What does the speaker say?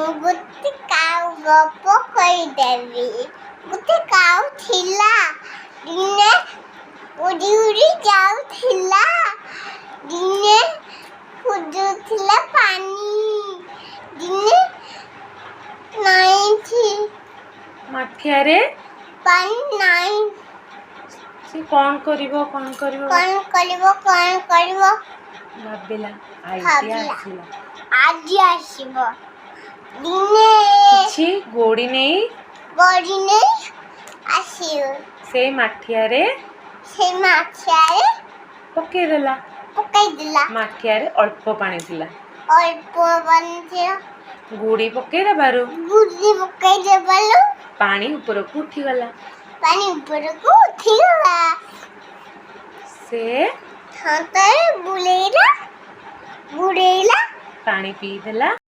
ମୁଁ ଗୋଟେ କାଉ ଗପ କହିଦେବି। ଗୋଟେ କାଉ ଥିଲା, ଦିନେ ଉଡ଼ି ଉଡ଼ି ଯାଉଥିଲା। ଦିନେ ଖୋଜୁଥିଲା ପାଣି, ଦିନେ ନାଇଁ। ମାଠିଆରେ ପାଣି ନାଇଁ। ସେ କ'ଣ କରିବ, କ'ଣ କରିବ? କ'ଣ କରିବ, କ'ଣ କରିବ? ଭାବିଲା, ଆଇଡିଆ ଭାବିଲା। ଆସିଲା। ଆଜି ଆସିବ ଦିନେ। କିଛି ଗୋଡ଼ି ନେଇ ଗୋଡ଼ି ନେଇ ଆସିବ। ସେଇ ମାଠିଆରେ ସେ ମାଠିଆରେ ପକେଇଦେଲା। ପକାଇଦେଲା। ମାଠିଆରେ ଅଳ୍ପ ପାଣି ଥିଲା। ଅଳ୍ପ ପାଣି ଥିଲା। ଗୁଡ଼ି ପକେଇ ଦେବାରୁ ଗୁଡ଼ି ପକାଇ ଦେବାରୁ ପାଣି ଉପରକୁ ଉଠିଗଲା। ପାଣି ଉପରକୁ ଉଠିଗଲା। ସେ ଥଣ୍ଟରେ ବୁଲେଇଲା, ବୁଡ଼େଇଲା। ପାଣି ପିଇଦେଲା।